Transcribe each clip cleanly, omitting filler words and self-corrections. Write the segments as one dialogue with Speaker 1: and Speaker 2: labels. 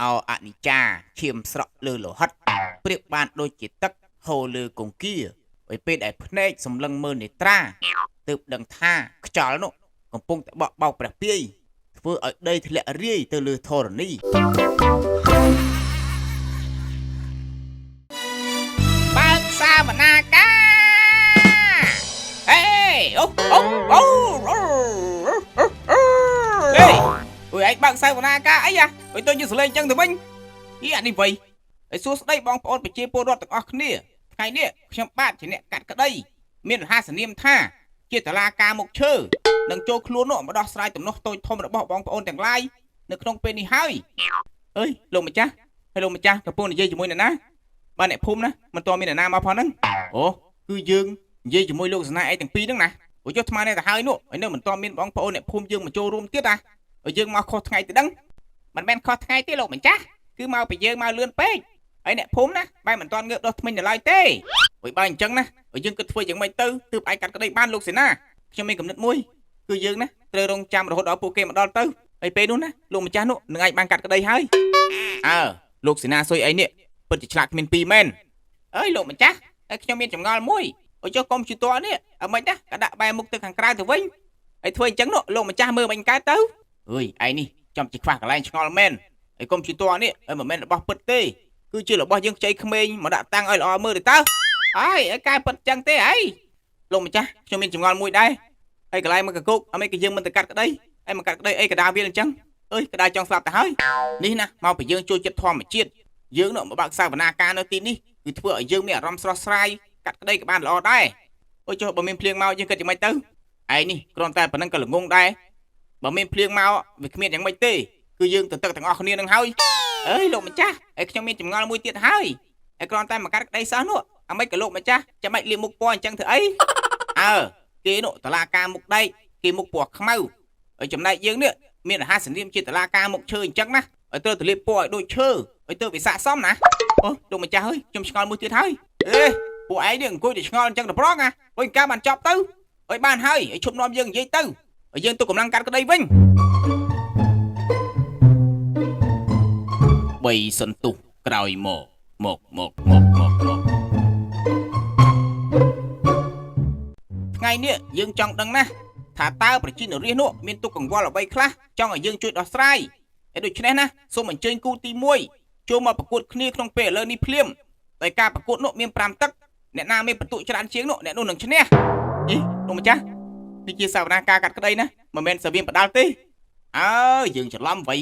Speaker 1: អោអនិច្ចាឈាមស្រក់លើលោហិតប្រៀបបានដូចជាទឹកហូរលើគង្គាឲ្យពេលដែលភ្នែកសម្លឹងមើលនេត្រាទើបដឹងថាខ្យល់នោះកំពុងតែបក់បោកព្រះពាយធ្វើឲ្យដីធ្លាក់រាយទៅលើធរណីបើកសាវនាការហេអូអូអូហេអុយឯងបើកសាវនាការអីយ៉ាអុយទៅយឺសលេងចឹងទៅវិញអីអានេះវៃហើយសួស្តីបងប្អូនប្រជាពលរដ្ឋទាំងអស់គ្នាថ្ងៃនេះខ្ញុំបាទជាអ្នកកាត់ក្តីមានរហស្សនាមថាជាតឡាការមុខឈើនឹងចូលខ្លួននោះមកដោះស្រាយទំនាស់តូចធំរបស់បងប្អូនទាំងឡាយនៅក្នុងពេលនេះហើយអើយលោកម្ចាស់ហើយលោកម្ចាស់កំពុងនិយាយជាមួយអ្នកណាបាទអ្នកភូមិណាមិនទាន់មានអ្នកណាមកផងហ្នឹងអូគឺយើងនិយាយជាមួយលោកសនាឯងទាំងពីរហ្នឹងណាអូចុះថ្មនេះទៅហើយនោះហើយនៅមិនទាន់មានបងប្អូនអ្នកភូមិយើងមកចូលរួមទៀតណាឲ្យយើងមកខុសថ្ងៃទៅដឹងមិនមែនខុសថ្ងៃទេលោកម្ចាស់គឺមកពីយើងមកលឿនពេកហើយអ្នកភូមិណាបែរមិនទាន់ងើបដោះថ្មិញនៅឡើយទេអុយបើអញ្ចឹងណាឲ្យយើងគិតធ្វើយ៉ាងម៉េចទៅទើបអាចកាត់ក្តីបានលោកសេនាខ្ញុំមានគំនិតមួយគឺយើងណាត្រូវរងចាំរហូតដល់ពួកគេមកដល់ទៅហើយពេលនោះណាលោកម្ចាស់នោះនឹងអាចបានកាត់ក្តីហើយអើលោកសេនាសុយអីនេះពិតជាឆ្លាតគ្មានពីរមែនអើយលោកម្ចាស់ហើយខ្ញុំមានចម្ងល់មួយអុយចុះកុំព្យូទ័រនេះអ្មិនណាក៏ដាក់បែរមុខទៅខាងក្រៅទៅវិញហើយធ្វើអញ្ចឹងនោះលោកម្ចាស់មើលមិនកើតទៅអើយឯងនេះចំជាខ្វះកន្លែងឆ្ងល់មែនហើយកុំព្យូទ័រនេះមិនមែនរបស់ពិតទេគឺជារបស់យើងខ្ចីក្មេងមកដាក់តាំងឲ្យល្អមើលទៅតើអើយឲ្យកែពិតចឹងទេអីលោកម្ចាស់ខ្ញុំមានចម្ងល់មួយដែរហើយកន្លែងមកកគុកអមេក៏យើងមិនទៅកាត់ក្តីហើយមកកាត់ក្តីអីកដាវាអញ្ចឹងអើយកដាចង់ស្លាប់ទៅហើយនេះណាមកពីយើងចូលចិត្តធម្មជាតិយើងនោះមកបើកសាវនាការនៅទីនេះគឺធ្វើឲ្យយើងមានអារម្មណ៍ស្រស់ស្រាយកាត់ក្តីក៏បានល្អដែរអូយចុះបើមានភ្លៀងមកយើងគិតយ៉ាងម៉េចទៅឯងនេះគ្រាន់តែប៉ុណ្្នឹងក៏ល្ងងដែរបើមានភ្លៀងមកវាគ្មានយ៉ាងម៉េចទេគឺយើងទៅទឹកទាំងអស់គ្នានឹងហើយអើយលោកម្ចាស់ហើយខ្ញុំមានចម្ងល់មួយទៀតហើយហើយគ្រាន់តែមកកាត់ក្តីសោះនោះអាម៉េចក៏លោកម្ចាស់ចាំបាច់លាបមុខពណ៌អញ្ចឹងធ្វើអីអើគេនោះតឡាការមុខដែកគេមុខពណ៌ខ្មៅហើយចំណែកយើងនេះមានអាហារសនាមជាតឡាការមុខឈើអញ្ចឹងណាឲ្យត្រូវទៅលាបពណ៌ឲ្យដូចឈើឲ្យទៅវាស័កសមណាអូលោកម្ចាស់អើយខ្ញុំឆ្ងល់មួយទៀតហើយអេពួកឯងនេះអង្គុយតែឆ្ងល់អញ្ចឹងទៅប្រងណាអុយការបានចប់ទៅអុយបានហើយឲ្យឈប់នាំយើងនិយាយទៅឲ្យយើងទុកកម្លាំងកាត់ក្តីវិញ3សន្ទុះក្រោយមកមកមកមកមកមកថ្ងៃនេះយើងចង់ដឹងណាស់ថាតើប្រជានរាស្ត្រនោះមានទុកកង្វល់អ្វីខ្លះចង់ឲ្យយើងជួយដោះស្រាយហើយដូច្នេះណាសូមអញ្ជើញគូទី1ចូលមកប្រកួតគ្នាក្នុងពេលឥឡូវនេះភ្លាមដោយការប្រកួតនោះមាន5ទឹកអ្នកណាមានបន្ទុកច្រើនជាងនោះអ្នកនោះនឹងឈ្នះយីលោកម្ចាស់នេះជាសវនាការកាត់ក្តីណាមិនមែនសវៀនបដាល់ទេអើយើងច្រឡំវៃ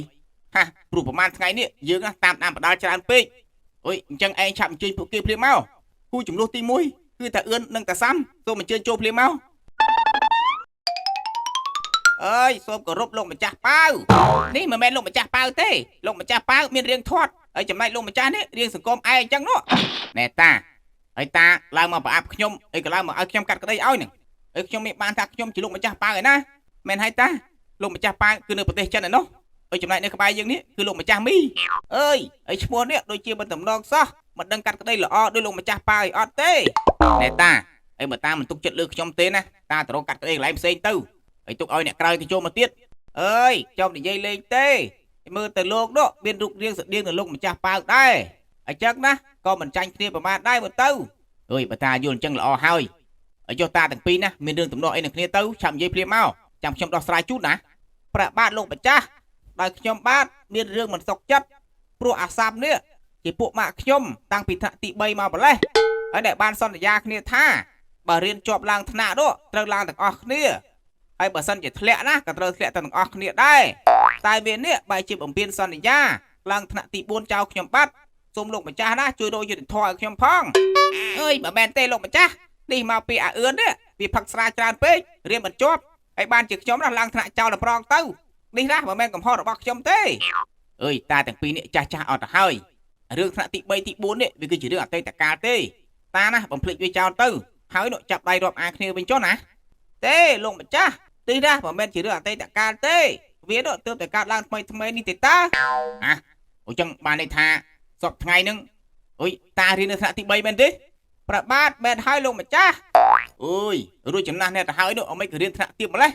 Speaker 1: ហាព្រោះប្រហែលថ្ងៃនេះយើងណាតាមដានបដាល់ច្រើនពេកអុយអញ្ចឹងឯងឆាប់អញ្ជើញពួកគេភ្លាមមកគូចំនួនទី1គឺតាអឿននិងតាសាំសូមអញ្ជើញចូលភ្លាមមកអើយសូមគោរពលោកម្ចាស់ប៉ាវនេះមិនមែនលោកម្ចាស់ប៉ាវទេលោកម្ចាស់ប៉ាវមានរាងធាត់ហើយចំណែកលោកម្ចាស់នេះរាងសង្គមឯងអញ្ចឹងនោះណែតាហើយតាឡើងមកប្រអាប់ខ្ញុំអីក៏ឡើងមកឲ្យខ្ញុំកាត់ក្តីឲ្យនឹងហើយខ្ញុំមានបានថាខ្ញុំជាលោកម្ចាស់ប៉ាវឯណាមែនហើយតាលោកម្ចាស់ប៉ាវគឺនៅប្រទេសចិនឯណោះហើយចំណែកនៅក្បែរយើងនេះគឺលោកម្ចាស់មីអើយហើយឈ្មោះនេះដូចជាមិនតំណងសោះមិនដឹងកាត់ក្តីល្អដោយលោកម្ចាស់ប៉ាវឲ្យអត់ទេណែតាហើយបើតាមិនទុកចិត្តលើខ្ញុំទេណាតាទៅរកកាត់ក្តីកន្លែងផ្សេងទៅហើយទុកឲ្យអ្នកក្រោយគេចូលមកទៀតអើយខ្ញុំនិយាយលេងទេមើលទៅលោកនោះមានរូបរាងស្តៀងនឹងលោកម្ចាស់ប៉ាវដែរអញ្ចឹងណាក៏មិនចាញ់គ្នាប្រមាថដែរមើលទៅអើយបើតាយល់អញ្ចឹងល្អហើយហើយចុះតាទាំងពីរណាមានរឿងទំនាស់អីនឹងគ្នាទៅឆាប់និយាយភ្លាមមកចាំខ្ញុំដោះស្រាយជូនណាព្រះបាទលោកម្ចាស់ដោយខ្ញុំបាទមានរឿងមិនសុខចិត្តព្រោះអាសាមនេះជាពួកម៉ាក់ខ្ញុំតាំងពីថ្នាក់ទី3មកម្លេះហើយដែលបានសន្យាគ្នាថាបើរៀនជាប់ឡើងថ្នាក់នោះត្រូវឡើងទាំងអស់គ្នាហើយបើសិនជាធ្លាក់ណាក៏ត្រូវធ្លាក់ទាំងអស់គ្នាដែរតែវានេះបែរជាបំពេញសន្យាឡើងថ្នាក់ទី4ចោលខ្ញុំបាត់សូមលោកម្ចាស់ណាជួយរកយុត្តិធម៌ឲ្យខ្ញុំផងអើយបើមែនទេលោកម្ចាស់នេះមកពីអាអឿននេះវាផឹកស្រាច្រើនពេករៀនមិនជាប់ហើយបានជាខ្ញុំណាឡើងថ្នាក់ចោលដល់ប្រងទៅនេះណាមិនមែនកំហុសរបស់ខ្ញុំទេអើយតាទាំងពីរនេះចាស់ចាស់អត់ទៅហើយរឿងថ្នាក់ទី3ទី4នេះវាគឺជារឿងអតីតកាលទេតាណាបំភ្លេចវាចោលទៅហើយនោះចាប់ដៃរាប់អានគ្នាវិញចុះណាទេលោកម្ចាស់នេះណាមិនមែនជារឿងអតីតកាលទេវានោះទើបតែកើតឡើងថ្មីថ្មីនេះទេតាអាអញ្ចឹងបានន័យថាសពថ្ងៃហ្នឹងអុយតារៀននៅថ្នាក់ទី3មែនទេប្របាទមែនហើយលោកម្ចាស់អើយរួចចំណាស់អ្នកទៅហើយនោះអមិនក៏រៀនថ្នាក់ទៀបម្លេះ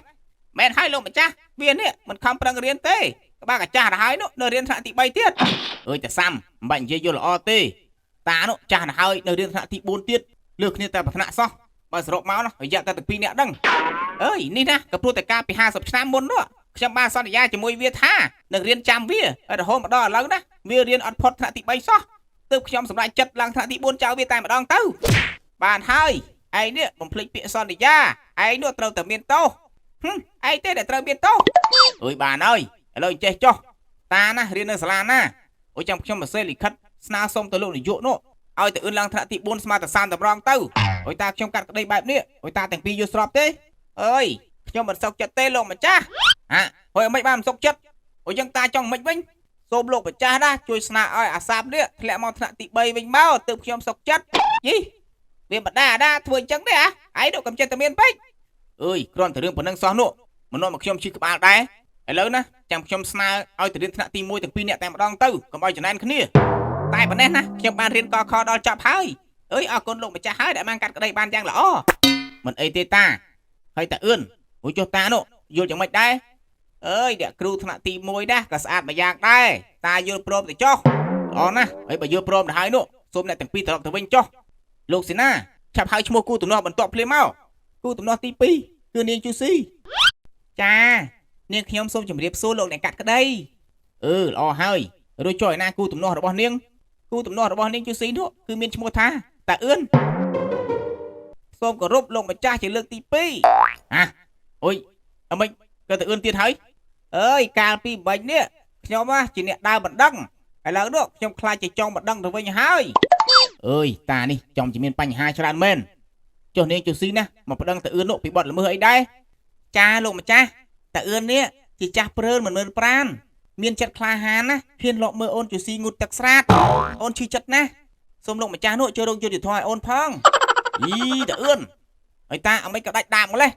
Speaker 1: មែនហើយលោកម្ចាស់វានេះមិនខំប្រឹងរៀនទេ ក្បាលកាចាស់ទៅហើយនោះនៅរៀនថ្នាក់ទី3ទៀតអើយតែសាំមិនបាច់និយាយយល់ល្អទេតានោះចាស់ទៅហើយនៅរៀនថ្នាក់ទី4ទៀតលើគ្នាតែប្រាថ្នាក់សោះបើសរុបមកនោះរយៈតែទាំងពីរនាក់ដឹងអើយនេះណាក៏ព្រោះតែកាលពី50ឆ្នាំមុននោះខ្ញុំបានសន្យាជាមួយវាថានឹងរៀនចាំវាហើយរហូតមកដល់ឥឡូវណាវារៀនអត់ផុតថ្នាក់ទី3សោះទើបខ្ញុំសម្រេចចិត្តឡើងថ្នាក់ទី4ចោលវាតែម្ដងទៅបានហើយឯងនេះបំភ្លេចពាក្យសន្យាឯងនោះត្រូវតែមានទោសហឹមឯងទេដែលត្រូវមានទោសអើយបានហើយឥឡូវចេះចុះតាណារៀននៅសាលាណាអូចាំខ្ញុំមកសេលិខិតស្នើសុំទៅលោកនាយកនោះឲ្យទៅអឿនឡើងថ្នាក់ទី4ស្មើតែ30តម្រងទៅអុយតាខ្ញុំកាត់ក្តីបែបនេះអុយតាទាំងពីរយល់ស្របទេអើយខ្ញុំមិនសុខចិត្តទេលោកម្ចាស់ហាហើយមិនបានមិនសុខចិត្តអូយ៉ាងតាចង់មិនវិញសូមលោកម្ចាស់ណាជួយស្នើឲ្យអាសាបនេះធ្លាក់មកថ្នាក់ទី3វិញមកទើបខ្ញុំសុខចិត្តយីវាបដាអាដាធ្វើអញ្ចឹងទេអាឯងនោះកំចិត្តតែមានពេកអើយគ្រាន់តែរឿងប៉ុណ្ណឹងសោះនោះមិននាំមកខ្ញុំឈឺក្បាលដែរឥឡូវណាចាំខ្ញុំស្នើឲ្យទៅរៀនថ្នាក់ទី1ទាំងពីរនាក់តែម្ដងទៅកុំឲ្យចំណែនគ្នាតែប៉ុណ្ណេះណាខ្ញុំបានរៀនកខដល់ចប់ហើយអើយអរគុណលោកម្ចាស់ហើយដែលបានកាត់ក្តីបានយ៉ាងល្អមិនអីទេតាហើយតាអឿនអូចុះតានោះយល់យ៉ាងម៉េចដែរអើយអ្នកគ្រូថ្នាក់ទី1ណាក៏ស្អាតម្យ៉ាងដែរតាយល់ព្រមទៅចុះល្អណាស់ហើយបើយល់ព្រមទៅហើយនោះសូមអ្នកទាំងពីរត្រឡប់ទៅវិញចុះលោកសេនាឆាប់ហៅឈ្មោះគូទំនាស់បន្ទាប់ភ្លាមមកគូទំនាស់ទី2គឺនាងជូស៊ីចានាងខ្ញុំសូមជម្រាបសួរលោកអ្នកកាត់ក្តីអឺល្អហើយរួចចុះឯណាគូទំនាស់របស់នាងគូទំនាស់របស់នាងជូស៊ីនោះគឺមានឈ្មោះថាតាអឿនសូមគោរពលោកម្ចាស់ជាលើកទី2ហ่ะអុយអមិនក៏តាអឿនទៀតហើយអើយកាលពីបាញ់នេះខ្ញុំណាជាអ្នកដើរបណ្ដឹងឥឡូវនោះខ្ញុំខ្លាចជាចង់បណ្ដឹងទៅវិញហើយអើយតានេះចំជាមានបញ្ហាច្រើនមែនចុះនាងជូស៊ីណាមកប្តឹងតាអឿននោះពីបទល្មើសអីដែរចាលោកម្ចាស់តាអឿននេះជាចាស់ព្រើលមិនមើលប្រានមានចិត្តក្លាហានណាហ៊ានលក់មើលអូនជូស៊ីងូតទឹកស្រាតអូនឈឺចិត្តណាស់សូមលោកម្ចាស់នោះជួយរកយុត្តិធម៌ឲ្យអូនផងយីតាអឿនហើយតាអមិនក៏ដាច់ដាបម្លេះ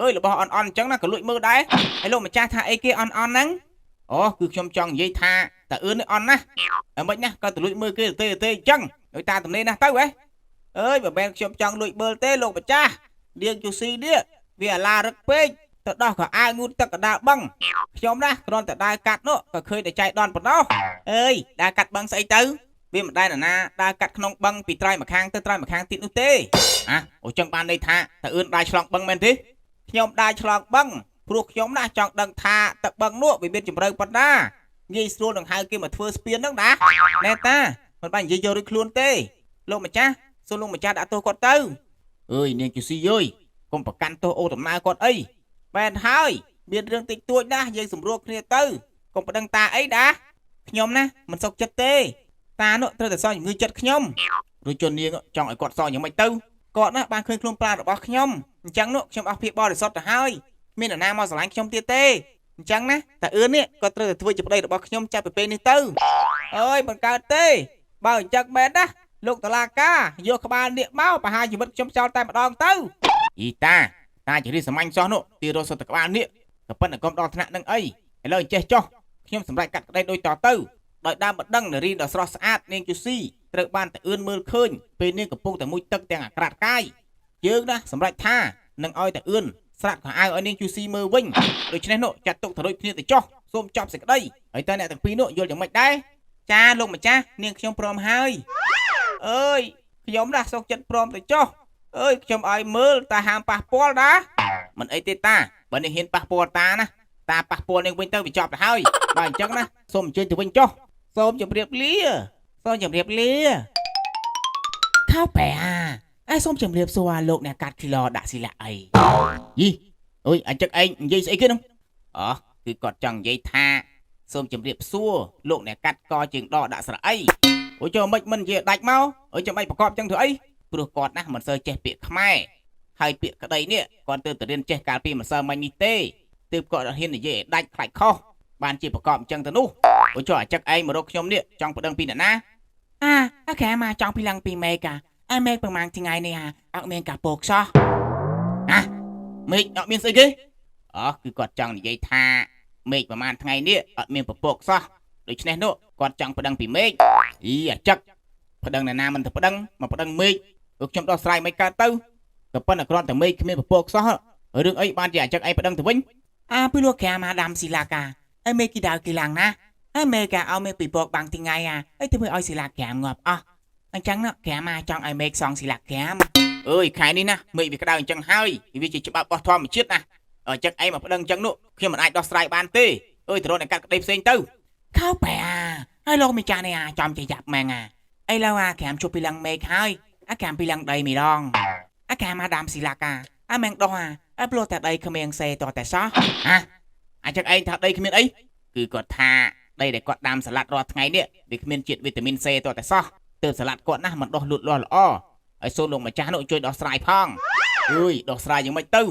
Speaker 1: អើយរបស់អន់អន់អញ្ចឹងណាក៏លួចមើលដែរហើយលោកម្ចាស់ថាអីគេអន់អន់ហ្នឹងអូគឺខ្ញុំចង់និយាយថាតាអឿននេះអន់ណាស់អមិនណាក៏ទៅលួចមើលគេទេទេអញ្ចឹងហើយតាទំនេរណាស់ទៅហ៎អើយបើមែនខ្ញុំចង់លួចមើលទេលោកម្ចាស់នាងជូស៊ីនេះវាអាឡារឹកពេកទៅដោះក៏អាវងូតទឹកកដាលបឹងខ្ញុំណាគ្រាន់តែដើរកាត់នោះក៏ឃើញតែចៃដន្យប៉ុណ្ណោះអើយដើរកាត់បឹងស្អីទៅវាមិនដែលណាដើរកាត់ក្នុងបឹងពីត្រើយម្ខាងទៅត្រើយម្ខាងទៀតនោះទេអាអូចឹងបានន័យថាតើអឿនដើរឆ្លងបឹងមែនទេខ្ញុំដើរឆ្លងបឹងព្រោះខ្ញុំណាចង់ដឹងថាទឹកបឹងនោះវាមានជម្រៅប៉ុណ្ណាងាយស្រួលនឹងហៅគេមកធ្វើស្ពានហ្នឹងណាណែតាមិនបាច់និយាយយករួចខ្លួនទេលោកម្ចាស់សូមលោកម្ចាស់ដាក់ទោសគាត់ទៅអើយនាងជូស៊ីអើយកុំប្រកាន់ទោសអូដំណើរគាត់អីមែនហើយមានរឿងតិចតួចណាស់យើងសម្រួលគ្នាទៅកុំប្តឹងតាអីណាខ្ញុំណាមិនសុខចិត្តទេតានោះត្រូវតែសងជំងឺចិត្តខ្ញុំឬជននាងចង់ឲ្យគាត់សងយ៉ាងម៉េចទៅគាត់ណាបានឃើញខ្លួនប្រាណរបស់ខ្ញុំអញ្ចឹងនោះខ្ញុំអស់ភាពបរិសុទ្ធទៅហើយគ្មាននរណាមកស្រឡាញ់ខ្ញុំទៀតទេអញ្ចឹងណាតាអឿននេះក៏ត្រូវតែធ្វើជាប្តីរបស់ខ្ញុំចាប់ពីពេលនេះទៅអើយមិនកើតទេបើអញ្ចឹងមែនណាលោកតឡាការយកក្បាលនេះមកប្រហារជីវិតខ្ញុំចោលតែម្ដងទៅអ៊ីតាតាជារីសាមញ្ញសោះនោះទីរត់សុទ្ធតែក្បាលនេះក៏ប៉ុន្តែកុំដល់ថ្នាក់នឹងអីឥឡូវចេះចុះខ្ញុំសម្រេចកាត់ក្តីដូចតទៅដោយដើមបណ្ដឹងនារីដ៏ស្រស់ស្អាតនាងជូស៊ីត្រូវបានតាអឿនមើលឃើញពេលនាងកំពុងតែមុជទឹកទាំងអាក្រាតកាយយើងណាសម្រេចថានឹងឲ្យតាអឿនស្រាក់ខោអាវឲ្យនាងជូស៊ីមើលវិញដូច្នេះនោះចាត់ទុកទៅដូចគ្នាទៅចុះសូមចប់សេចក្តីហើយតើអ្នកទាំងពីរនោះយល់យ៉ាងម៉េចដែរចាលោកម្ចាស់នាងខ្ញុំព្រមហើយអើយខ្ញុំណាសុខចិត្តព្រមទៅចុះអើយខ្ញុំឲ្យមើលតាហាមប៉ះពាល់ណាមិនអីទេតាបើនាងហ៊ានប៉ះពាល់តាណាតាប៉ះពាល់នាងវិញទៅវាចប់ទៅហើយបើអញ្ចឹងណាសូមអញ្ជើញទៅវិញចុះសូមជម្រាបលាសូមជម្រាបលាខោបែអាអេសូមជម្រាបសួរលោកអ្នកកាត់គីឡដាក់ស៊ីឡាអីយីអើយអញ្ចឹងឯងនិយាយស្អីគេនោះអូគឺគាត់ចង់និយាយថាសូមជម្រាបសួរលោកអ្នកកាត់កជើងដកដាក់ស្រអីអូចូលមិននិយាយដាច់មកអើយចាំបាច់ប្រកបចឹងធ្វើអីព្រោះគាត់ណាមិនសូវចេះពាក្យខ្មែរហើយពាក្យក្តីនេះគាត់ទើបតែរៀនចេះកាលពីម្សិលមិញនេះទេទើបគាត់ហ៊ាននិយាយឲ្យដាច់ខ្លាចខុសបានជាប្រកបអញ្ចឹងទៅនោះអូចុះអាចឹកឯងមករកខ្ញុំនេះចង់ប្តឹងពីអ្នកណាអាអាខែមកចង់ពីឡើងពីមេកាអើមេប្រហែលថ្ងៃនេះអាអត់មានកាពោកសោះអាមេឃអត់មានស្អីគេអូគឺគាត់ចង់និយាយថាមេឃប្រហែលថ្ងៃនេះអត់មានពពកសោះដូច្នេះនោះគាត់ចង់ប្តឹងពីមេឃអីអាចឹកប្តឹងអ្នកណាមិនទៅប្តឹងមកប្តឹងមេឃខ្ញុំដោះស្រាយមិនកើតទៅក៏ប៉ុន្តែគ្រាន់តែមេឃគ្មានពពកសោះរឿងអីបានជាអាចឹកឯងប្តឹងទៅវិញអាពីលោកកាម៉ាដាំស៊ីឡាកា ហើយមេគីដៅគីឡាំងណាហើយមេកាឲ្យមេពីពកបាំងទីថ្ងៃអាហើយធ្វើឲ្យសិលាក្រាមងាប់អស់អញ្ចឹងណាក្រាមអាចង់ឲ្យមេសងសិលាក្រាមអើយខែនេះណាមេឃវាក្តៅអញ្ចឹងហើយវាជាច្បាប់របស់ធម្មជាតិណាអញ្ចឹងឯងមកប្តឹងអញ្ចឹងនោះខ្ញុំមិនអាចដោះស្រាយបានទេអើយទៅរកអ្នកកាត់ក្តីផ្សេងទៅខោបែអាហើយលោកម្ចាស់នេះអាចំជាយ៉ាប់ម៉ែងអាឥឡូវអាក្រាមជប់ពីឡើងមេឃហើយអាក្រាមពីឡើងដីម្ដងអាក្រាមអាដាមសិលាកាអាម៉ែងដោះអាអើព្រោះតែដីគ្មានសេតតែសោះហ៎អញ្ចឹងឯងថាដីគ្មានអីគឺគាត់ថាដីដែលគាត់ដាំសាឡាត់រាល់ថ្ងៃនេះវាគ្មានជាតិវីតាមីន C តតែសោះទើបសាឡាត់គាត់ណាស់មិនដុះលូតលាស់ល្អហើយសូមលោកម្ចាស់នោះជួយដោះស្រាយផងអើយដោះស្រាយយ៉ាងម៉េចទៅ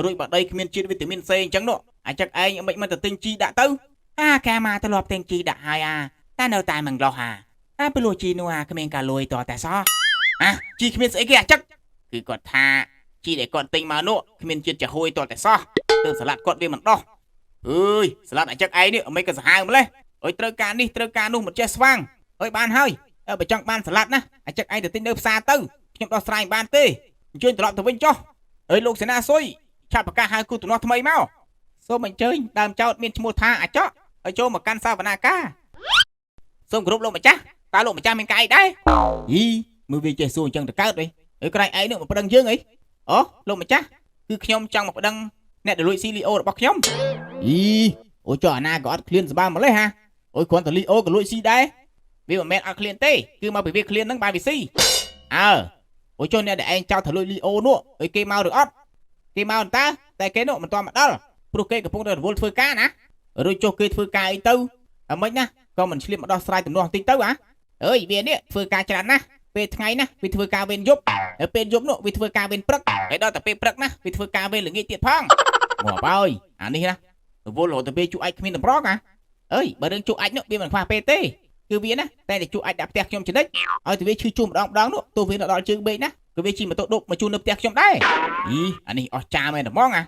Speaker 1: រួចបើដីគ្មានជាតិវីតាមីន C អញ្ចឹងនោះអញ្ចឹងឯងមិនមិនទៅទិញជីដាក់ទៅអាកាមកធ្លាប់ទិញជីដាក់ហើយអាតែនៅតែមិនលោះអាអាព្រោះជីនោះអាគ្មានកាលុយតតែសោះអាជីគ្មានស្អីគេអាចឹកគឺគាត់ថាជីដែលគាត់ទិញមកនោះគ្មានជាតិចាហួយតតែសោះទើបសាឡាត់គាត់វាមិនដោះអើយសាឡាត់អញ្ចឹងឯងនេះមិនក៏សាហាវម្លេះអើយត្រូវការនេះត្រូវការនោះមិនចេះស្វាងអើយបានហើយបើចង់បានសាឡាត់ណាអញ្ចឹងឯងទៅទិញនៅផ្សារទៅខ្ញុំដោះស្រាយមិនបានទេអញ្ជើញត្រឡប់ទៅវិញចុះអើយលោកសេនាសុយឆាប់ប្រកាសហៅគូទំនាស់ថ្មីមកសូមអញ្ជើញដើមចោតមានឈ្មោះថាអាចកឲ្យចូលមកកាន់សាវនាការសូមគោរពលោកម្ចាស់តើលោកម្ចាស់មានកាយដែរយីមើលវាចេះសួរអញ្ចឹងទៅកើតអីអើក្រែងឯងនេះមកប្តឹងយើងអីអូលោកម្ចាស់គឺខ្ញុំចង់មកប្តឹងអ្នកដែលលួចស៊ីលីអូរបស់ខ្ញុំយីអូចុះអាណាក៏អត់ឃ្លានសម្បើម្លេះហាអូយគ្រាន់តែលីអូក៏លួចស៊ីដែរវាមិនមែនអត់ឃ្លានទេគឺមកពីវាឃ្លានហ្នឹងបានវាស៊ីអើអូចុះអ្នកដែលឯងចោទថាលួចលីអូនោះអើយគេមកឬអត់គេមកតើតែគេនោះមិនទាន់មកដល់ព្រោះគេកំពុងតែរវល់ធ្វើការណារួចចុះគេធ្វើការអីទៅអាម៉េចណាក៏មិនឆ្លៀតមកដោះស្រាយទំនាស់បន្តិចទៅអាអើយវានេះធ្វើការច្រើនណាស់ពេលថ្ងៃណាវាធ្វើការវេនយប់ហើយពេលយប់នោះវាធ្វើការវេនព្រឹកហើយដល់តែពេលព្រឹកណាវាធ្វើការវេនល្ងាចទៀតផងងាប់ហើយអានេះណារវល់រហូតទៅពេលជក់អាចគ្មានតម្រងអាអើយបើរឿងជក់អាចនោះវាមិនខ្វះពេលទេគឺវាណាតែតែជក់អាចដាក់ផ្ទះខ្ញុំចនិចឲ្យទៅវាឈឺជួម្ដងម្ដងនោះទោះវាដល់ជើងបេកណាក៏វាជិះម៉ូតូឌុបមកជូននៅផ្ទះខ្ញុំដែរអីអានេះអស់ចាមែនត្មងអា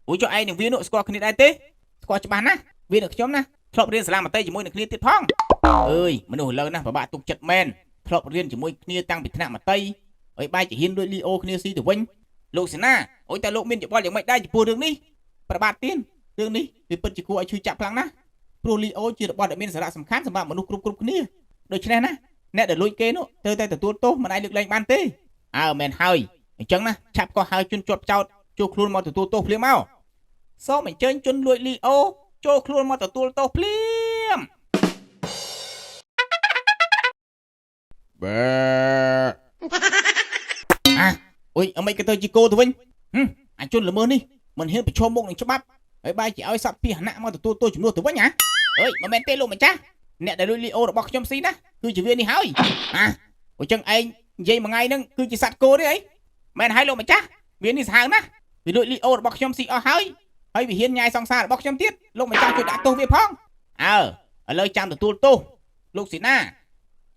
Speaker 1: អូយចុះឯងនឹងវានោះស្គាល់គ្នាដែរទេស្គាល់ច្បាស់ណាស់វានឹងខ្ញុំណាធ្លាប់រៀនសាលាមត្តេជាមួយនឹងគ្នាទៀតផងអើយមនុស្សឥឡូវណាពិបាកទុកចិត្តមែនធ្លាប់រៀនជាមួយគ្នាតាំងពីថ្នាក់មត្តេហើយបែរជាហ៊ានលួចលីអូគ្នាស៊ីទៅវិញលោកសេនាអូយតែលោកមានយោបល់យ៉ាងម៉េចដែរចំពោះរឿងនេះប្របាទទៀនរឿងនេះវាពិតជាគួរឲ្យឈឺចាប់ខ្លាំងណាស់ព្រោះលីអូជារបស់ដែលមានសារៈសំខាន់សម្រាប់មនុស្សគ្រប់គ្រប់គ្នាដូច្នេះណាអ្នកដែលលួចគេនោះត្រូវតែទទួលទោសមិនអាចលើកលែងបានទេអើមែនហើយអញ្ចឹងណាឆាប់ក៏ហៅជនជាប់ចោតចូលខ្លួនមកទទួលទោសភ្លាមមកសូមអញ្ជើញជនលួចលីអូចូលខ្លួនមកទទួលទោសភ្លាមបែអាអុយអមិនក៏ទៅជីគោទៅវិញអជនល្មើសនេះមិនហ៊ានប្រឈមមុខនឹងច្បាប់ហើយបែរជាឲ្យសត្វពាហនៈមកទទួលទោសជំនួសទៅវិញហ៎អើយមិនមែនទេលោកម្ចាស់អ្នកដែលលួចលីអូរបស់ខ្ញុំស៊ីណាគឺជាវានេះហើយអាអញ្ចឹងឯងនិយាយមួយថ្ងៃហ្នឹងគឺជាសត្វគោទេអីមែនហើយលោកម្ចាស់វានេះសាហាវណាស់វាលួចលីអូរបស់ខ្ញុំស៊ីអស់ហើយហើយវាហ៊ានញ៉ាយសង្សាររបស់ខ្ញុំទៀតលោកម្ចាស់ជួយដាក់ទោសវាផងអើឥឡូវចាំទទួលទោសលោកសេនា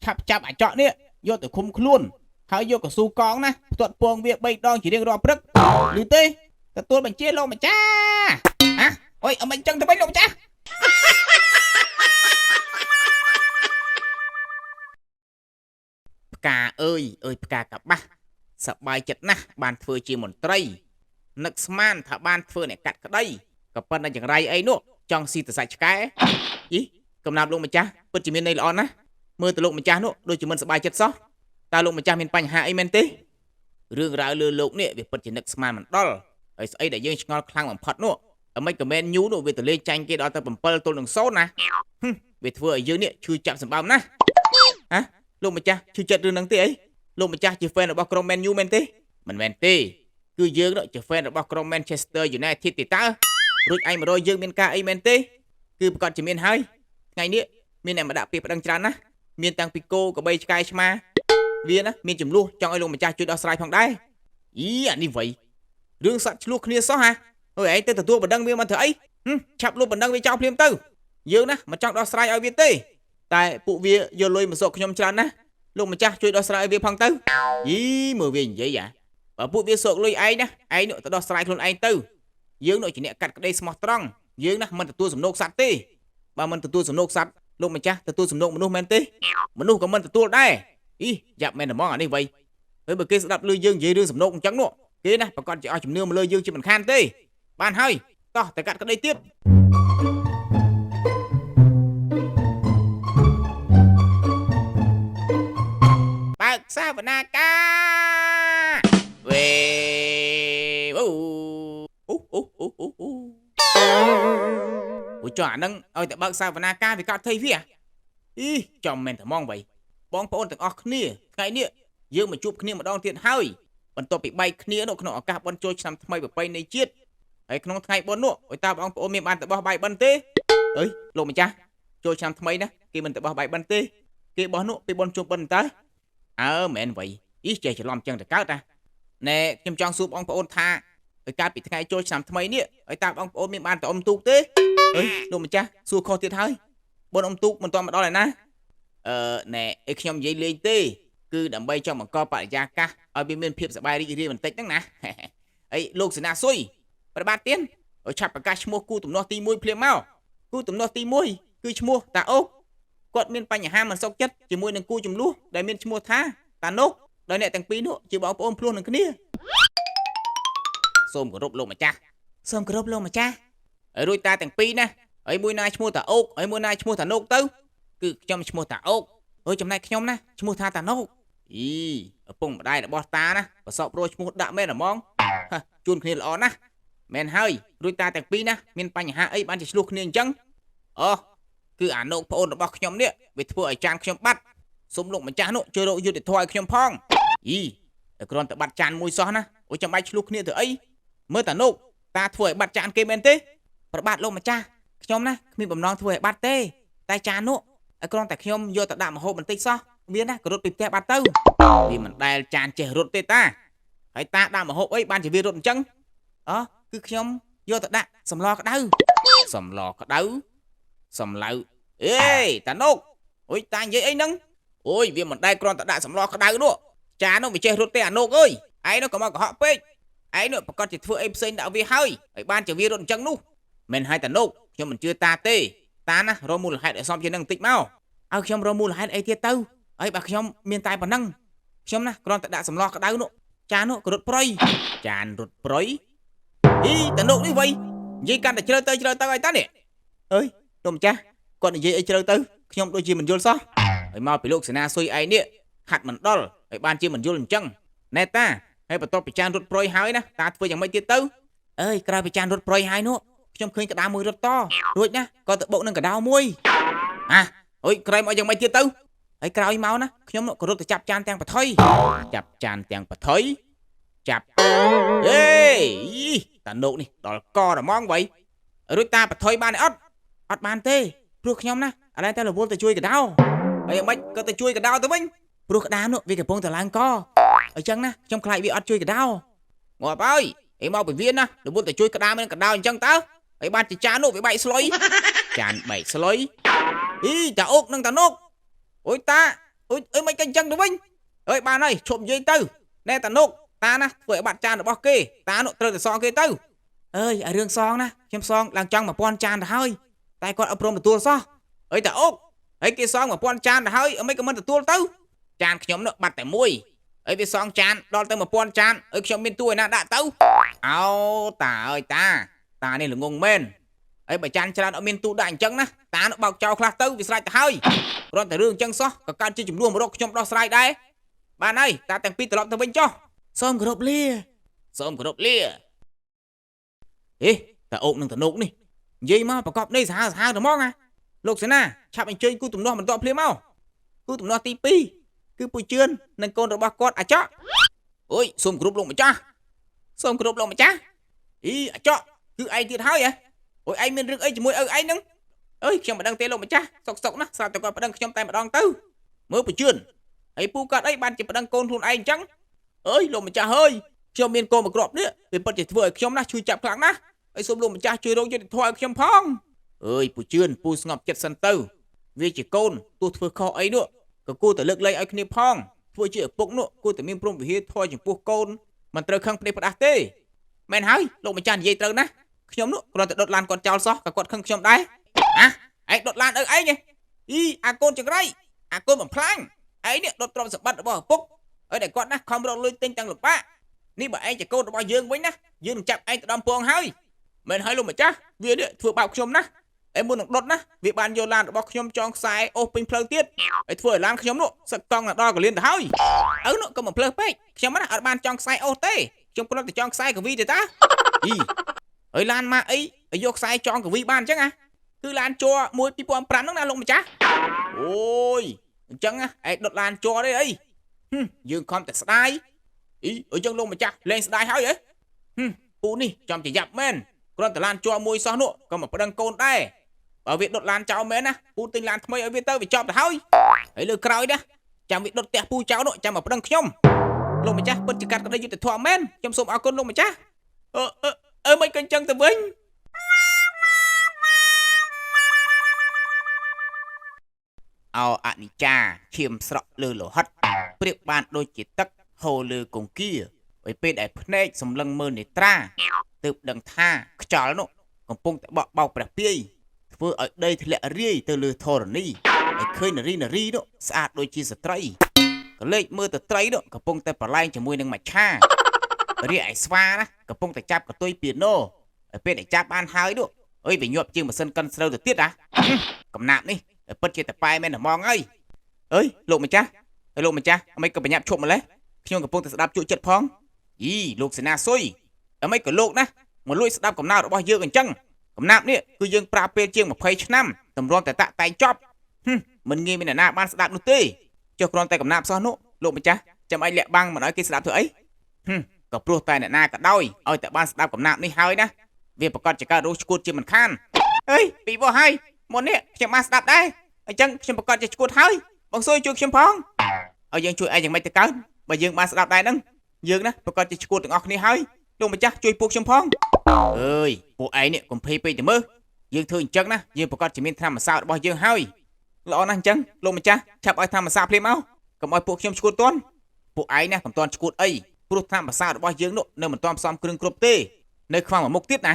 Speaker 1: ឆាប់ចាប់អាចកនេះយកទៅឃុំខ្លួនហើយយកកស៊ូកងណាផ្ទាត់ពងវា3ដងជារៀងរាល់ព្រឹកឬទេទទួលបញ្ជាលោកម្ចាស់ហ៎អុយអមិនចឹងទៅវិញលោកម្ចាស់ផ្កាអើយអើយផ្កាកបាស់សប្បាយចិត្តណាស់បានធ្វើជាមន្ត្រីនឹកស្មានថាបានធ្វើអ្នកកាត់ក្តីក៏ប៉ុន្តែចង្រៃអីនោះចង់ស៊ីតសាច់ឆ្កែយីកំណាប់លោកម្ចាស់ពិតជាមានន័យល្អណាស់មើលទៅលោកម្ចាស់នោះដូចជាមិនសប្បាយចិត្តសោះតើលោកម្ចាស់មានបញ្ហាអីមែនទេរឿងរ៉ាវលើលោកនេះវាពិតជានឹកស្មានមិនដល់ហើយស្អីដែលយើងឆ្ងល់ខ្លាំងបំផុតនោះអ្មេចក៏មែនញូនោះវាទៅលេងចាញ់គេដល់ទៅ7ទល់នឹង0ណាវាធ្វើឲ្យយើងនេះឈឺចាប់សម្បើមណាស់ហ៎លោកម្ចាស់ឈឺចិត្តរឿងហ្នឹងទេអីលោកម្ចាស់ជា fan របស់ក្រុម Man U មែនទេមិនមែនទេគឺយើងនោះជា fan របស់ក្រុម Manchester United ទេតើរួចឯងមករយយើងមានការអីមែនទេគឺប្រកាសជាមានហើយថ្ងៃនេះមានអ្នកមកដាក់ពាក្យប្តឹងច្រើនណាស់មានតាំងពីគោក្របីឆ្កែឆ្មាវាណាមានចំនួនចង់ឲ្យលោកម្ចាស់ជួយដោះស្រាយផងដែរអីអានេះវៃរឿងសត្វឆ្លោះគ្នាសោះហ่ะអើយឯងទៅទទួលបណ្ដឹងវាមកធ្វើអីឆាប់លុបបណ្ដឹងវាចោលភ្លាមទៅយើងណាមិនចង់ដោះស្រាយឲ្យវាទេតែពួកវាយកលុយមកសកខ្ញុំច្រើនណាស់លោកម្ចាស់ជួយដោះស្រាយឲ្យវាផងទៅយីមើលវានិយាយអាបើពួកវាសកលុយឯងណាឯងនោះទៅដោះស្រាយខ្លួនឯងទៅយើងនោះជាអ្នកកាត់ក្តីស្មោះត្រង់យើងណាមិនទទួលសំណូកសត្វទេបើមិនទទួលសំណូកសត្វលោកម្ចាស់ទទួលសំណូកមនុស្សមែនទេមនុស្សក៏មិនទទួលដែរអីយ៉ាប់មែនហ្មងអានេះវៃហើយបើគេស្ដាប់ឮយើងនិយាយរឿងសំណូកអញ្ចឹងនោះគេណាប្រកាសជាអស់ជំនឿមកលើយើងជាមិនខានទេបានហើយតោះតែកាត់ក្តីទៀត កសវនាការវេអូអូអូអូអូអូអូចុះអានឹងឲ្យតែបើកសវនាការវាកាត់ថៃវាអីចំមែនត្មងវៃបងប្អូនទាំងអស់គ្នាថ្ងៃនេះយើងមកជួបគ្នាម្ដងទៀតហើយបន្ទាប់ពីបែកគ្នានៅក្នុងឱកាសបុណ្យចូលឆ្នាំថ្មីប្រពៃណីជាតិហើយក្នុងថ្ងៃបុណ្យនោះឲ្យតើបងប្អូនមានបានទៅបោះបាយបិណ្ឌទេអើយលោកម្ចាស់ចូលឆ្នាំថ្មីណាគេមិនទៅបោះបាយបិណ្ឌទេគេបោះនោះពេលបុណ្យជុំបិណ្ឌតើអើមែនវៃអីចេះច្រឡំចឹងទៅកើតណាណែខ្ញុំចង់សួរបងប្អូនថាឲ្យកាលពីថ្ងៃចូលឆ្នាំថ្មីនេះឲ្យតើបងប្អូនមានបានទៅអុំទូកទេអើយលោកម្ចាស់សួរខុសទៀតហើយបុណ្យអុំទូកមិនទាន់មកដល់ឯណាអឺណែអីខ្ញុំនិយាយលេងទេគឺដើម្បីចង់បង្កបរិយាកាសឲ្យវាមានភាពសប្បាយរីករាយបន្តិចហ្នឹងណាអីលោកសេនាស៊ុយប្របាទទៀនឲ្យឆាប់ប្រកាសឈ្មោះគូទំនាស់ទី1ភ្លាមមកគូទំនាស់ទី1គឺឈ្មោះតាអូកគាត់មានបញ្ហាមិនសុខចិត្តជាមួយនឹងគូចំនួនដែលមានឈ្មោះថាតានុកដោយអ្នកទាំងពីរនោះជាបងប្អូនភ្លោះនឹងគ្នាសូមគោរពលោកម្ចាស់សូមគោរពលោកម្ចាស់ហើយរួចតាទាំងពីរណាហើយមួយណាឈ្មោះតាអូកហើយមួយណាឈ្មោះតានុកទៅគឺខ្ញុំឈ្មោះតាអូកហើយចំណែកខ្ញុំណាឈ្មោះថាតានុកអីឪពុកម្ដាយរបស់តាណាប្រសពរោឈ្មោះដាក់មែនហ្មងជួនគ្នាល្អណាស់មែនហើយរួចតាទាំងពីរណាមានបញ្ហាអីបានជាឆ្លោះគ្នាអញ្ចឹងអូគឺអានុកប្អូនរបស់ខ្ញុំនេះវាធ្វើឲ្យចានខ្ញុំបាត់សូមលោកម្ចាស់នោះជួយរកយុត្តិធម៌ឲ្យខ្ញុំផងអីគ្រាន់តែបាត់ចានមួយសោះណាអូចាំបាច់ឆ្លោះគ្នាទៅអីមើលតានុកតាធ្វើឲ្យបាត់ចានគេមែនទេប្របាទលោកម្ចាស់ខ្ញុំណាគ្មានបំណងធ្វើឲ្យបាត់ទេតែចាននោះឲ្យគ្រាន់តែខ្ញុំយកទៅដាក់ម្ហូបបន្តិចសោះវាណាក៏រត់ពីផ្ទះបាត់ទៅវាមិនដែលចានចេះរត់ទេតាហើយតាដាក់ម្ហូបអីបានជាវារត់អញ្ចឹងអគឺខ្ញុំយកទៅដាក់សម្លក្តៅសម្លក្តៅសម្លៅអេតានុកអុយតានិយាយអីហ្នឹងអូយវាមិនដែលគ្រាន់តែដាក់សម្លក្តៅនោះចាននោះវាចេះរត់ទេអានុកអើយឯងនោះក៏មកកុហកពេកឯងនោះប្រកាសជាធ្វើអីផ្សេងដាក់វាហើយឲ្យបានជាវារត់អញ្ចឹងនោះមិនហើយតានុកខ្ញុំមិនជឿតាទេតាណារកមូលហេតុឲ្យសមជាងនឹងបន្តិចមកឲ្យខ្ញុំរកមូលហេតុអីទៀតទៅហើយបើខ្ញុំមានតែប៉ុណ្ណឹងខ្ញុំណាគ្រាន់តែដាក់សម្លក្តៅនោះចាននោះក៏រត់ប្រយចានរត់ប្រយអីតានុកនេះវៃនិយាយកាន់តែជ្រៅទៅជ្រៅទៅឲ្យតានេះអើយលោកម្ចាស់គាត់និយាយអីជ្រៅទៅខ្ញុំដូចជាមិនយល់សោះហើយមកពីលោកសេនាស៊ុយឯងនេះហាត់មិនដល់ហើយបានជាមិនយល់អញ្ចឹងណែតាហើយបន្ទាប់ពីចានរត់ប្រយហើយណាតាធ្វើយ៉ាងម៉េចទៀតទៅអើយក្រោយពីចានរត់ប្រយហើយនោះខ្ញុំឃើញក្តារមួយរត់តរួចណាក៏ទៅបុកនឹងកដោមួយអាអុយក្រោយមកយ៉ាងម៉េចទៀតទៅហើយក្រោយមកណាខ្ញុំក៏រត់ទៅចាប់ចានទាំងបថុយចាប់ចានទាំងបថុយចាប់អេតានុកនេះដល់ករមងវៃរួចតាបថុយបានអត់អត់បានទេព្រោះខ្ញុំណាឥឡូវតែរវល់ទៅជួយកដោហើយយ៉ាងម៉េចក៏ទៅជួយកដោទៅវិញព្រោះក្តារនោះវាកំពុងតែឡើងកអញ្ចឹងណាខ្ញុំខ្លាចវាអត់ជួយកដោងាប់ហើយអីមកពីវាណារវល់ទៅជួយក្តារមិនកដោអញ្ចឹងតើហើយបានជាចាននោះវាបែកស្លុយចានបែកស្លុយអីតាអុកនិងតានុកអូយតាអូយអីមិនក៏អញ្ចឹងទៅវិញអើយបានហើយឈប់និយាយទៅណែតានុកតាណាធ្វើឲ្យបាត់ចានរបស់គេតានោះត្រូវតែសងគេទៅអើយឲ្យរឿងសងណាខ្ញុំសងឡើងចង់1000ចានទៅហើយតែគាត់អត់ព្រមទទួលសោះអើយតាអុកហើយគេសង1000ចានទៅហើយអីមិនក៏មិនទទួលទៅចានខ្ញុំនោះបាត់តែមួយអីវាសងចានដល់ទៅ1000ចានអើយខ្ញុំមានទួឯណាដាក់ទៅអោតាអើយតាតានេះល្ងងមែនអីបើចានច្រើនអត់មានទូដាក់អញ្ចឹងណាតានោះបោកចោលខ្លះទៅវាស្រេចទៅហើយគ្រាន់តែរឿងអញ្ចឹងសោះក៏កើតជាចំនួនមករកខ្ញុំដោះស្រាយដែរបានហើយតាទាំងពីរត្រឡប់ទៅវិញចុះសូមគោរពលាសូមគោរពលាអេតាអុកនឹងតានុកនេះនិយាយមកប្រកបនេះសាហាវសាហាវទៅហ្មងណាលោកសេនាឆាប់អញ្ជើញគូទំនាស់បន្តភ្លាមមកគូទំនាស់ទី2គឺពូជឿននិងកូនរបស់គាត់អាចកអូយសូមគោរពលោកម្ចាស់សូមគោរពលោកម្ចាស់អីអាចកគឺឯងទៀតហើយហ៎អូយឯងមានរឿងអីជាមួយឪឯងហ្នឹងអើយខ្ញុំមិនដឹងទេលោកម្ចាស់សុកសុកណាស្រាប់តែគាត់ប្តឹងខ្ញុំតែម្ដងទៅមើលពូជឿនហើយពូគាត់អីបានជាប្តឹងកូនខ្លួនឯងអញ្ចឹងអើយលោកម្ចាស់អើយខ្ញុំមានកូនមួយគ្រាប់នេះវាពិតជាធ្វើឲ្យខ្ញុំណាឈឺចាប់ខ្លាំងណាស់ហើយសូមលោកម្ចាស់ជួយរកយុត្តិធម៌ឲ្យខ្ញុំផងអើយពូជឿនពូស្ងប់ចិត្តសិនទៅវាជាកូនទោះធ្វើខុសអីនោះក៏គួរតែលើកលែងឲ្យគ្នាផងធ្វើជាឪពុកនោះគួរតែមានព្រមវិហារធម៌ចំពោះកូនមិនត្រូវខឹងផ្ដេសផ្ដាស់ទេមែនហើយលោកម្ចាស់និយាយត្រូវណាស់ខ្ញុំនោះគ្រាន់តែដុតឡានគាត់ចោលសោះក៏គាត់ខឹងខ្ញុំដែរអាឯងដុតឡានឪឯងអីអាកូនចង្រៃអាកូនបំផ្លាញឯងនេះដុតទ្រព្យសម្បត្តិរបស់ឪពុកឲ្យតែគាត់ណាខំរកលុយទិញទាំងលំបាកនេះបើឯងជាកូនរបស់យើងវិញណាយើងនឹងចាប់ឯងទៅដំពងហើយមែនហើយលោកម្ចាស់វានេះធ្វើបាបខ្ញុំណា ឯមុននឹងដុតណាវាបានយកឡានរបស់ខ្ញុំចងខ្សែអូសពេញផ្លូវទៀតឲ្យធ្វើឲ្យឡានខ្ញុំនោះសឹកកង់ដល់កលៀនទៅហើយឪនោះក៏មិនភ្លើសពេកខ្ញុំណាអត់បានចងខ្សែអូសទេខ្ញុំគ្រាន់តែចងខ្សែកវីទេតាអីហើយឡានម៉ាអីឲ្យយកខ្សែចងកវីបានអញ្ចឹងណាគឺឡានជ័រ1 2005ហ្នឹងណាលោកម្ចាស់អូយអញ្ចឹងណាឯងដុតឡានជ័រទេអីយើងខំតែស្ដាយអីអញ្ចឹងលោកម្ចាស់លែងស្ដាយហើយហ៎ពូនេះចំជាយ៉ាប់មែនគ្រាន់តែឡានជ័រមួយសោះនោះក៏មកប្តឹងកូនដែរបើវាដុតឡានចោលមែនណាពូទិញឡានថ្មីឲ្យវាទៅវាចប់ទៅហើយហើយលើក្រោយណាចាំវាដុតផ្ទះពូចោលនោះចាំមកប្តឹងខ្ញុំលោកម្ចាស់ពិតជាកាត់ក្តីយុត្តិធម៌មែនខ្ញុំសូមអរគុណលោកម្ចាស់អឺអឺមិនក៏អញ្ចឹងទៅវិញអោអនិច្ចាឈាមស្រក់លើលោហិតប្រៀបបានដូចជាទឹកហូរលើគង្គាឲ្យពេលដែលភ្នែកសម្លឹងមើលនេត្រាទើបដឹងថាខ្យល់នោះកំពុងតែបក់បោកព្រះពាយធ្វើឲ្យដីធ្លាក់រាយទៅលើធរណីឲ្យឃើញនារីនារីនោះស្អាតដូចជាស្ត្រីក៏លេចមើលទៅត្រីនោះកំពុងតែប្រឡែងជាមួយនឹងមច្ឆារាឯស្វាណាកំពុងតែចាប់កតុយពីណូឲ្យពេលដែលចាប់បានហើយនោះអើយវាញាប់ជាងម៉ាស៊ីនកិនស្រូវទៅទៀតណាកំណាប់នេះពិតជាតប៉ែមែនហ្មងអើយអើយលោកម្ចាស់ហើយលោកម្ចាស់អីក៏បញ្ញាប់ឈប់ម្លេះខ្ញុំកំពុងតែស្ដាប់ជក់ចិត្តផងយីលោកសេនាស៊ុយអីក៏លោកណាមកលួចស្ដាប់កំណើតរបស់យើងអញ្ចឹងកំណាប់នេះគឺយើងប្រើពេលជាង20ឆ្នាំតម្រាំតែតាក់តែងចប់មិនងាយមានអ្នកណាបានស្ដាប់នោះទេចុះគ្រាន់តែកំណាប់សោះនោះលោកម្ចាស់ចាំឲ្យលាក់បាំងមិនឲ្យគេស្ដាប់ធ្វើអីក៏ព្រោះតែអ្នកណាក៏ដោយឲ្យតែបានស្ដាប់កំណាប់នេះហើយណាវាប្រកាសជាការរស់ឈួតជាមិនខានអើយពីបោះហើយមុននេះខ្ញុំបានស្ដាប់ដែរអញ្ចឹងខ្ញុំប្រកាសជាឈួតហើយបងស៊ុយជួយខ្ញុំផងឲ្យយើងជួយឯងយ៉ាងម៉េចទៅកើតបើយើងបានស្ដាប់ដែរហ្នឹងយើងណាប្រកាសជាឈួតទាំងអស់គ្នាហើយលោកម្ចាស់ជួយពួកខ្ញុំផងអើយពួកឯងនេះកុំភ័យពេកទៅមើលយើងធ្វើអញ្ចឹងណាយើងប្រកាសជាមានថ្នាំម្សៅរបស់យើងហើយល្អណាស់អញ្ចឹងលោកម្ចាស់ឆាប់ឲ្យថ្នាំម្សៅភ្លាមមកកុំឲ្យពួកខ្ញុំឈួតទាន់ពួកឯងណាកុំទាន់ឈួតអីព្រោះថ្នាំម្សៅរបស់យើងនោះនៅមិនទាន់ផ្សំគ្រឿងគ្រប់ទេនៅខ្វះមួយមុខទៀតណា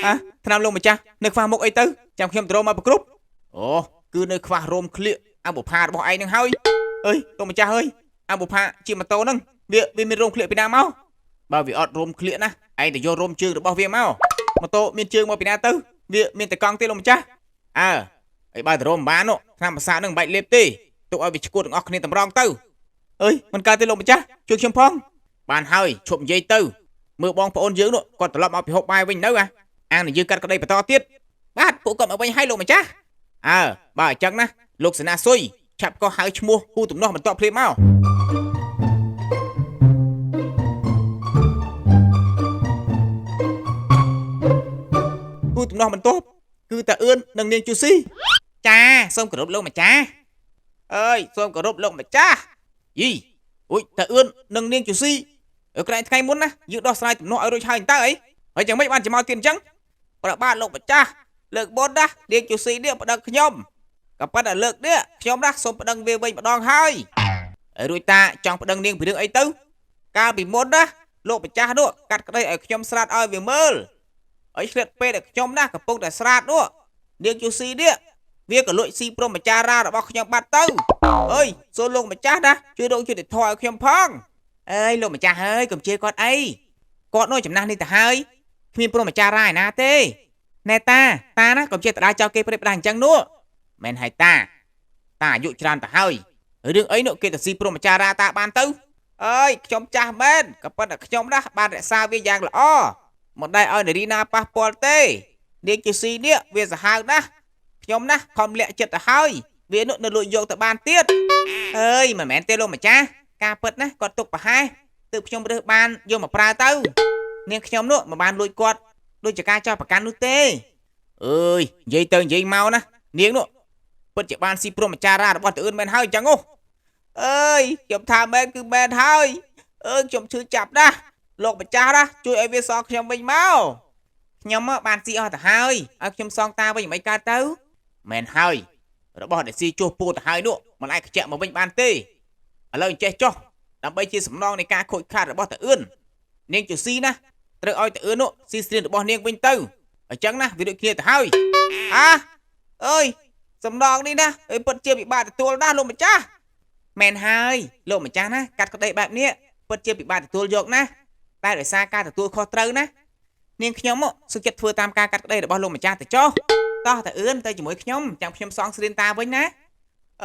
Speaker 1: អ่ะថ្នាំលោកម្ចាស់នៅខ្វះមុខអីទៅចាំខ្ញុំទៅរកមកប្រគ្រប់អូគឺនៅខ្វះរោមក្លៀកអបុផារបស់ឯងនឹងហើយអើយលោកម្ចាស់អើយអបុផាជាម៉ូតូហ្នឹងវាមានរោមក្លៀកពីណាមកបើវាអត់រោមក្លៀកណាឯងទៅយករោមជើងរបស់វាមកម៉ូតូមានជើងមកពីណាទៅវាមានតែកង់ទេលោកម្ចាស់អើអីបើទៅរោមបាននោះថ្នាំប្រសាទនឹងមិនបាច់លេបទេទុកឲ្យវាឈួតទាំងអស់គ្នាតម្រង់ទៅអើយមិនកើតទេលោកម្ចាស់ជួយខ្ញុំផងបានហើយឈប់និយាយទៅមើលបងប្អូនយើងនោះគាត់ត្រឡប់មកពីហូបបាយវិញនៅអាងនឹងយើងកាត់ក្តីបន្តទៀតបាទពួកគាត់មកវិញហើយលោកម្ចាស់អើបើអញ្ចឹងណាលោកសេនាស៊ុយឆាប់ក៏ហៅឈ្មោះគូទំនាស់បន្តភ្លាមមកគូទំនាស់បន្ទាប់គឺតាអឿននិងនាងជូស៊ីចាសូមគោរពលោកម្ចាស់អើយសូមគោរពលោកម្ចាស់យីអុយតាអឿននិងនាងជូស៊ីក្រែងថ្ងៃមុនណាយើងដោះស្រាយទំនាស់ឲ្យរួចហើយតើអីហើយយ៉ាងម៉េចបានច្មោទៀតអញ្ចឹងប្របាទលោកម្ចាស់លើកមុនណានាងជូស៊ីនេះប្តឹងខ្ញុំក៏ប៉ុន្តែលើកនេះខ្ញុំណាសូមប្តឹងវាវិញម្ដងហើយរួចតាចង់ប្តឹងនាងពីរឿងអីទៅកាលពីមុនណាលោកម្ចាស់នោះកាត់ក្តីឲ្យខ្ញុំស្រាតឲ្យវាមើលឲ្យឆ្លៀតពេលដែលខ្ញុំណាកំពុងតែស្រាតនោះនាងជូស៊ីនេះវាក៏លួចស៊ីព្រមចារារបស់ខ្ញុំបាត់ទៅអើយសូមលោកម្ចាស់ណាជួយរកយុត្តិធម៌ឲ្យខ្ញុំផងអើយលោកម្ចាស់អើយកុំជេរគាត់អីគាត់នោះចំណាស់នេះទៅហើយគ្មានព្រមចារាឯណាទេណែតាតាណាកុំចេះតដាចោលគេព្រេបផ្ដាស់អញ្ចឹងនោះមែនហើយតាតាអាយុច្រើនទៅហើយរឿងអីនោះគេទៅស៊ីព្រមចារាតាបានទៅអើយខ្ញុំចាស់មែនក៏ប៉ុន្តែខ្ញុំណាបានរក្សាវាយ៉ាងល្អមិនដែលឲ្យនារីណាប៉ះពាល់ទេនាងជស៊ីនេះវាសាហាវណាស់ខ្ញុំណាខំលាក់ចិត្តទៅហើយវានោះនៅលួចយកទៅបានទៀតអើយមិនមែនទេលោកម្ចាស់ការពិតណាគាត់ទុកប្រហែសទើបខ្ញុំរើសបានយកមកប្រើទៅនាងខ្ញុំនោះមិនបានលួចគាត់ដូចជាការចោទប្រកាន់នោះទេអើយនិយាយទៅនិយាយមកណានាងនោះពិតជាបានស៊ីព្រមចារារបស់ទៅអឿនមែនហើយអញ្ចឹងអូអើយខ្ញុំថាមែនគឺមែនហើយអើយខ្ញុំឈឺចាប់ណាស់លោកម្ចាស់ណាជួយឲ្យវាសងខ្ញុំវិញមកខ្ញុំបានស៊ីអស់ទៅហើយឲ្យខ្ញុំសងតាវិញមិនកើតទៅមែនហើយរបស់ដែលស៊ីជួសពូទៅហើយនោះមិនអាចខ្ជាក់មកវិញបានទេឥឡូវអញ្ចេះចុះដើម្បីជាសំណងនៃការខូចខាតរបស់តាអឿននាងជូស៊ីណាត្រូវឲ្យតាអឿននោះស៊ីស្រៀនរបស់នាងវិញទៅអញ្ចឹងណាវាដូចគ្នាទៅហើយអាអើយសំណងនេះណាអើយពិតជាពិបាកទទួលណាស់លោកម្ចាស់មែនហើយលោកម្ចាស់ណាកាត់ក្តីបែបនេះពិតជាពិបាកទទួលយកណាតែដោយសារការទទួលខុសត្រូវណានាងខ្ញុំសុខចិត្តធ្វើតាមការកាត់ក្តីរបស់លោកម្ចាស់ទៅចុះ តោះតាអឿនទៅជាមួយខ្ញុំចាំខ្ញុំសងស្រៀនតាវិញណា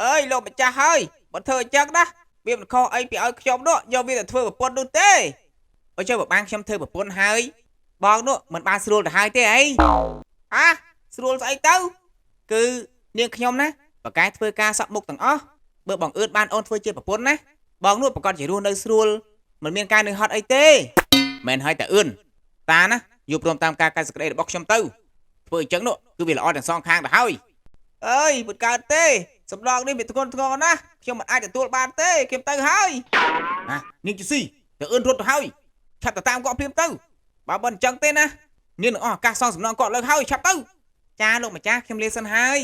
Speaker 1: អើយលោកម្ចាស់ហើយបើធ្វើអញ្ចឹងណាវាមិនខុសអីពីឲ្យខ្ញុំនោះយកវាទៅធ្វើប្រពន្ធនោះទេអើចុះបើបានខ្ញុំធ្វើប្រពន្ធហើយបងនោះមិនបានស្រួលទៅហើយទេអីអាស្រួលស្អីទៅគឺនាងខ្ញុំណាបកកែធ្វើការសក់មុខទាំងអស់បើបងអឿនបានអូនធ្វើជាប្រពន្ធណាបងនោះប្រកាសជារស់នៅស្រួលមិនមានការនឿយហត់អីទេមែនហើយតាអឿនតាណាយល់ព្រមតាមការកែសក្តីរបស់ខ្ញុំទៅធ្វើអញ្ចឹងនោះគឺវាល្អទាំងសងខាងទៅហើយអើយមិនកើតទេសំឡងនេះវាធ្ងន់ធ្ងរណាស់ខ្ញុំមិនអាចទទួលបានទេខ្ញុំទៅហើយណានាងជស៊ីតាអឿនរត់ទៅហើយឆាប់ទៅតាមគាត់ភ្លាមទៅបើមិនអញ្ចឹងទេណានាងនឹងអស់ឱកាសសងសំណងគាត់លើកហើយឆាប់ទៅចាលោកម្ចាស់ខ្ញុំលាសិនហើយ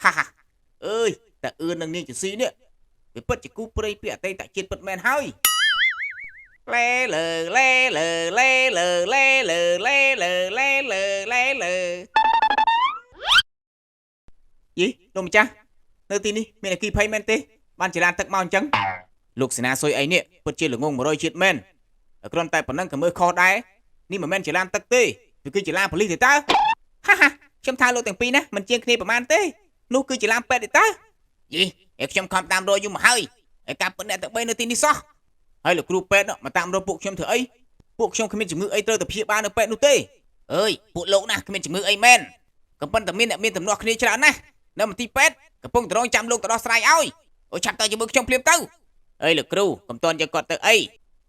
Speaker 1: ហាហាអើយតាអឿននិងនាងជស៊ីនេះវាពិតជាគូព្រៃពីអតីតជាតិពិតមែនហើយ លេលើលេលើលេលើលេលើលេលើលេលើលេលើយីលោកម្ចាស់នៅទីនេះមានអគីភ័យមែនទេបានចរានទឹកមកអញ្ចឹងលោកសេនាសុយអីនេះពិតជាល្ងង100ជាតិមែនគ្រាន់តែប៉ុណ្ណឹងក៏មើលខុសដែរនេះមិនមែនចរានទឹកទេវាគឺជាឡានប៉ូលីសទេតើហាហាខ្ញុំថាលោកទាំងពីរណាមិនជាងគ្នាប្រហែលទេនោះគឺជាឡានពេទ្យទេតើយីឯខ្ញុំខំតាមរកយូរមកហើយឯការពិតអ្នកទាំងបីនៅទីនេះសោះ ហើយលោកគ្រូពេទ្យនោះមកតាមរកពួកខ្ញុំធ្វើអីពួកខ្ញុំគ្មានជំងឺអីត្រូវទៅព្យាបាលនៅពេទ្យនោះទេអើយពួកលោកណាគ្មានជំងឺអីមែនក៏ប៉ុន្តែមានអ្នកមានទំនាស់គ្នាច្រើនណាស់នៅមន្ទីរពេទ្យកំពុងតែរងចាំលោកទៅដោះស្រាយឲ្យអូឆាប់ទៅជាមួយខ្ញុំភ្លាមទៅអើយលោកគ្រូកុំតន់យកគាត់ទៅអី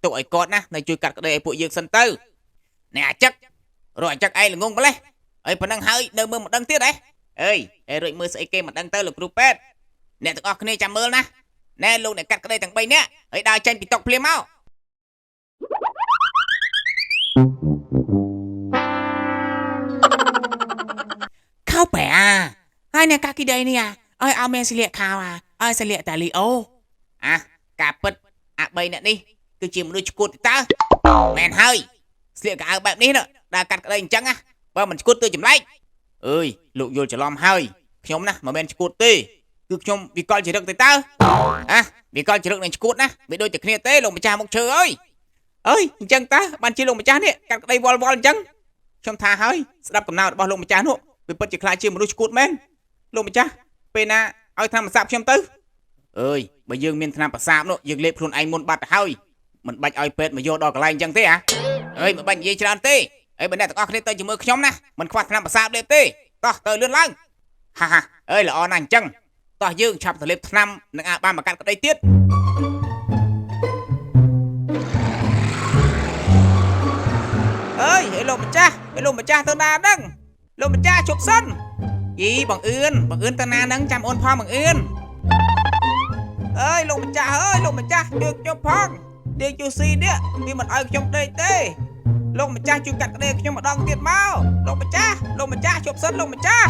Speaker 1: ទុកឲ្យគាត់ណានៅជួយកាត់ក្តីឲ្យពួកយើងសិនទៅអ្នកអាចឹករកអាចឹកឯងល្ងងម្លេះអីប៉ុណ្ណឹងហើយនៅមើលមិនដឹងទៀតហ៎អើយអេរួចមើលស្អីគេមិនដឹងទៅលោកគ្រូពេទ្យអ្នកទាំងអស់គ្នាចាំមើលណាណែលោកអ្នកកាត់ក្តីទាំង3នាក់ហើយដើរចេញពីតុភ្លាមមក ខោបែអាហើយអ្នកកាគីដីនេះអាឲ្យអោមានស្លៀកខោអាឲ្យស្លៀកតាលីអូអាការពិតអា3អ្នកនេះគឺជាមនុស្សឈួតទេតើមែនហើយស្លៀកកៅអៅបែបនេះដើរកាត់ក្តីអញ្ចឹងណាបើមិនឈួតទៅចម្លែកអើយលោកយល់ច្រឡំហើយខ្ញុំណាមិនមែនឈួតទេគឺខ្ញុំវិកលចរិតទេតើអាវិកលចរិតនឹងឈួតណាវាដូចតែគ្នាទេលោកម្ចាស់មុខឈើអើយអើយអញ្ចឹងតើបានជាលោកម្ចាស់នេះកាត់ក្តីវល់វល់អញ្ចឹងខ្ញុំថាហើយស្ដាប់កំណើតរបស់លោកម្ចាស់នោះវាពិតជាខ្លាចជាមនុស្សឈួតមែនលោកម្ចាស់ពេលណាឲ្យថ្នាំប្រសាបខ្ញុំទៅអើយបើយើងមានថ្នាំប្រសាបនោះយើងលេបខ្លួនឯងមុនបាត់ទៅហើយមិនបាច់ឲ្យពេទ្យមកយកដល់កន្លែងអញ្ចឹងទេអាអើយមិនបាច់និយាយច្រើនទេអើយបើអ្នកទាំងអស់គ្នាទៅជាមួយខ្ញុំណាមិនខ្វះថ្នាំប្រសាបលេបទេតោះទៅលឿនឡើងហាហាអើយល្អណាស់អញ្ចឹងតោះយើងឆាប់ទៅលេបថ្នាំនឹងអាចបានមកកាត់ក្តីទៀតអើយអើយលោកម្ចាស់អើយលោកម្ចាស់ទៅណាហ្នឹងលោកម្ចាស់ជប់សិនយីបងអឿនបងអឿនទៅណាហ្នឹងចាំអូនផងបងអឿនអើយលោកម្ចាស់អើយលោកម្ចាស់ជួយខ្ញុំផងដេកជូស៊ីនេះវាមិនឲ្យខ្ញុំដេកទេលោកម្ចាស់ជួយកាត់ក្តីខ្ញុំម្ដងទៀតមកលោកម្ចាស់លោកម្ចាស់ជប់សិនលោកម្ចាស់